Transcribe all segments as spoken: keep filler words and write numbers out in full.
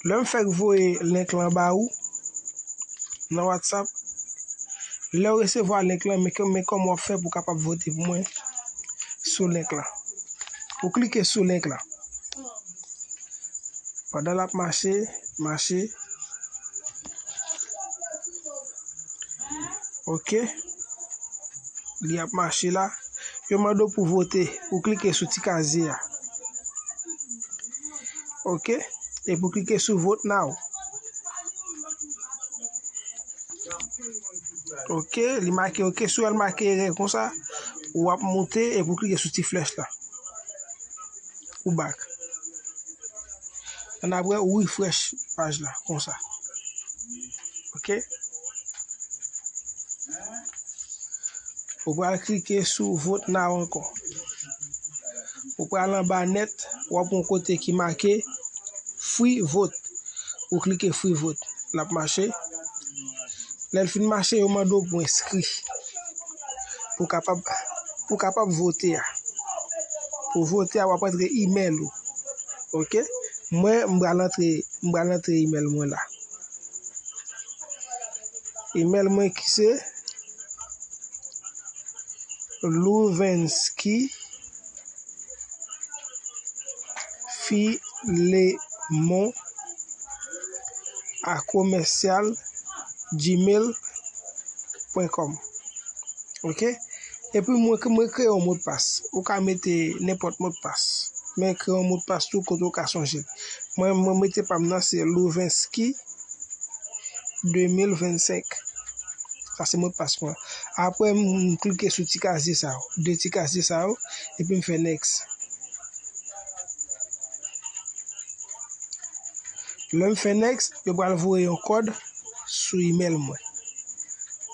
Lè m fèk voye link lan ba ou nan WhatsApp, lè w resevwa link lan, men kè- men kòman w ap fè pou w kapab vote pou mwen sou link lan. Ou klike sou link lan. Pandan l ap mache, mache. Ok. Li ap mache la. Yo mande w pou vote. Ou klike sou ti kazye a. Ok. Epi w klike sou vote now. Ok. Li make ok. Si w wè l make erè konsa, w ap moute epi w klike sou ti flèch la. Ou back. Annapre, ou refresh paj la, konsa. Ok? Ou pral klike sou vote now ankò. Ou pral anba nèt, w ap yon kote ki make free vote. Ou klike free vote. L ap mache. Lè l fin mache, yo mande w pou enskri. Pou kapab, pou kapab vote a. Pou vote a, w ap antre email ou. Ok? Mwen, m pral antre, m pral antre email mwen la. Email mwen ki se Louvensky Filemon a commercial gmail point com. Ok? Epi mwen, mwen kreye yon modpas. Ou ka mete nenpòt modpas. Men kreye yon modpas tou kote ou ka sonje. Mwen, mwen mete pa m nan, se Louvensky de mil vennsenk. Sa se modpas mwen. Apre, m, m klike sou ti kazye sa yo. De ti kazye sa yo. Epi m fè next. Lè m fè next, yo pral voye yon kòd sou email mwen.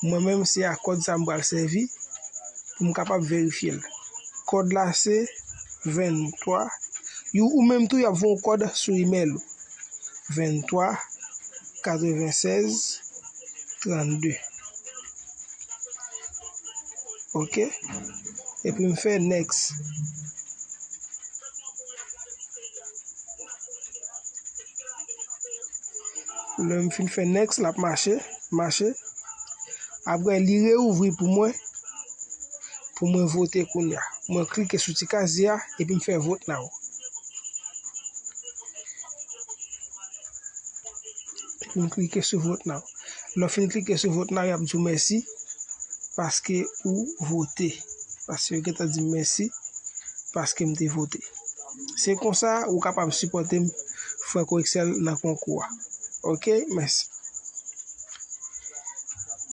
Mwen menm, se a kòd sa m pral sèvi pou m kapab verifye l. Kòd la se venntwa. Yo, ou menm tou, y ap voye yon kòd sou email ou. Venntwa katrevensèz trannde. Ok? Epi m fè next. Lè m fin fè next, l ap mache, mache. Apre, li reouvri pou mwen, pou mwen vote kounye a. Mwen klike sou ti kazye a, epi m fè vote now. Epi m klike sou vote now. Lè w fin klike sou vote now, y ap di w mèsi paske ou vote. Paske yo gentan di m mèsi paske m te vote. Se konsa ou kapab sipòte m, Franco Excel, nan konkou a. Ok, mèsi.